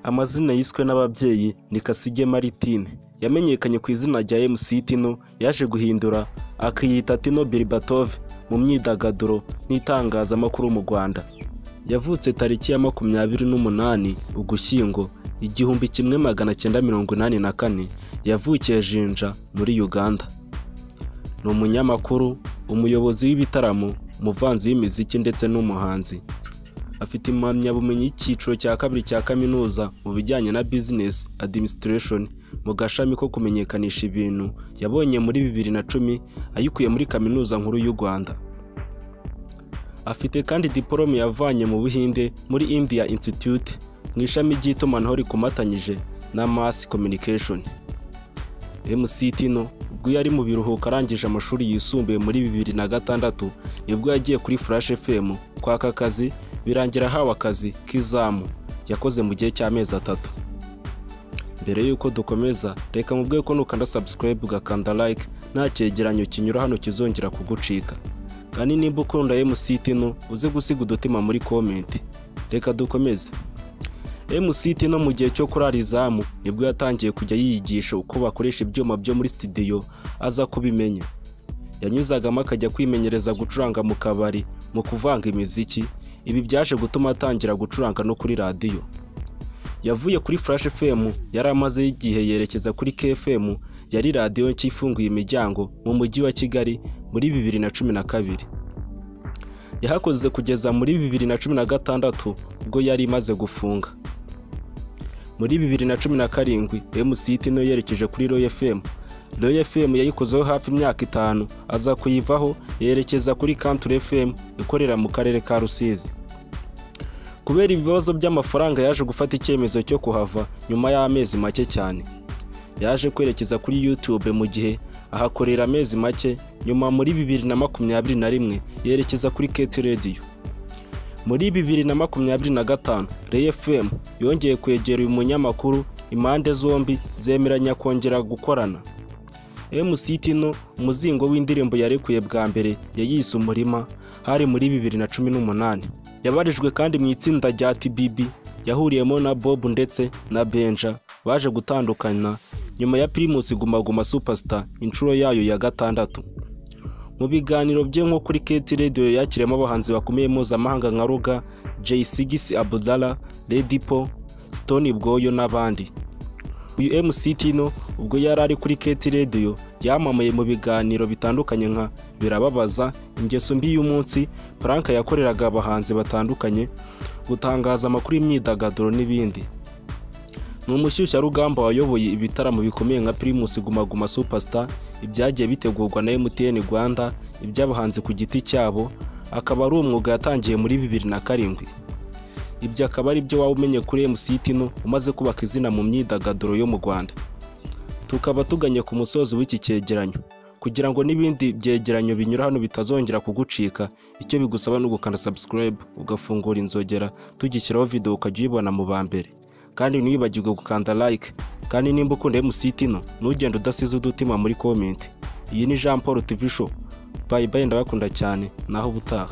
Amazina yiswe n'ababyeyi ni Kasige Martine. Yamenyekanye ku izina rya MC Tino, yaje guhindura akiyita Tino Berbatov mu myidagaduro n'itangazamakuru mu Rwanda. Yavutse tariki ya 28 Ugushyingo 1984, yavukiye Jinja muri Uganda. Ni umunyamakuru, umuyobozi w'ibitaramo, umuvanzi w'imiziki ndetse n'umuhanzi. Afite impamyabumenyi y'icyiciro cya kabiri cya kaminuza mu bijyanye na Business Administration mu gashami ko kumenyekanisha ibintu yabonye muri 2010 ayikuye muri Kaminuza Nkuru y'u Rwanda. Afite kandi diporome yavanye mu Buhinde muri India Institute mu ishami ry'itumanaho rikomatanyije na Mass Communication. MC Tino ubwo yari mu biruhuko arangije amashuri yisumbuye muri 2006, nibwo yagiye kuri Flash FM kwaka akazi, birangira ahawe akazi k'izamu yakoze mu gihe cy'amezi 3. Mbere y'uko dukomeza, reka mubwiye ko nukanda subscribe ugakanda like nta cyegeranyo kinyura hano kizongera kugucika. Kandi nimba ukunda MC Tino uze gusiga udutima muri comment. Reka dukomeze. MC Tino mu gihe cyo kurara izamu nibwo yatangiye kujya yiyigisha uko bakoresha ibyuma byo muri studio, aza kubimenya. Yanyuzagamo akajya kwimenyereza gucuranga mu kabari mu kuvanga imiziki. Ibi byaje gutuma atangira gucuranga no kuri radiyo. Yavuye kuri Flash FM yari amazeyo igihe yerekeza kuri KFM, yari radiyo nshya ifunguye imiryango mu mujyi wa Kigali muri 2012. Yahakoze kugeza muri 2016 ubwo yari imaze gufunga. Muri 2017 MC Tino yerekeje kuri Royal FM. Royal FM yayikozeho hafi imyaka 5, aza kuyivaho yerekeza kuri Country FM ikorera mu karere ka Rusizi. Kubera ibibazo by'amafaranga yaje gufata icyemezo cyo kuhava nyuma y'amezi make cyane. Yaje kwerekeza kuri YouTube mu gihe ahakorera amezi make, nyuma muri 2021 yerekeza kuri KT Radio. Muri 2025 Ray FM yongeye kwegera uyu munyamakuru, impande zombi zemeranya kongera gukorana. MC Tino umuzingo w'indirimbo yarekuye bwa mbere yayise Umurima, hari muri 2018. Yabarijwe kandi mu itsinda rya TBB yahuriyemo na Bob ndetse na Benja, baje gutandukana nyuma ya Primus Guma Guma Superstar inshuro yayo ya 6. Mu biganiro bye nko kuri KT Radio yakiriyemo abahanzi bakomeye mpuzamahanga nka Ruga, J6 Abdallah, Lady Po, Stone Bwoyo n'abandi. Uyu MC Tino ubwo yari ari kuri KT Radio yamamaye mu biganiro bitandukanye nka Birababaza, Ingeso mbi y'umunsi, prank yakoreraga abahanzi batandukanye, gutangaza amakuru y'imyidagaduro n'ibindi. Ni umushyushyarugamba wayoboye ibitaramo bikomeye nka Primus Guma Guma Superstar, ibyagiye bitegurwa na MTN Rwanda, iby'abahanzi ku giti cyabo, akaba ari umwuga yatangiye muri 2007. Ibyo akaba ari byo waba umenye kuri MC Tino umaze kubaka izina mu myidagaduro yo mu Rwanda. Tukaba tuganye ku musozi w'iki cyegeranyo. Kugira ngo n'ibindi byegeranyo binyura hano bitazongera kugucika, icyo bigusaba ni ugukanda subscribe ugafungura inzogera, tugishyiraho video ukajya uyibona mu ba mbere. Kandi ntiwibagirwe gukanda like, kandi nimba ukunda MC Tino ntugende udasize udutima muri comment. Iyi ni Jean Paul TV Show. Bye bye, ndabakunda cyane, naho ubutaha.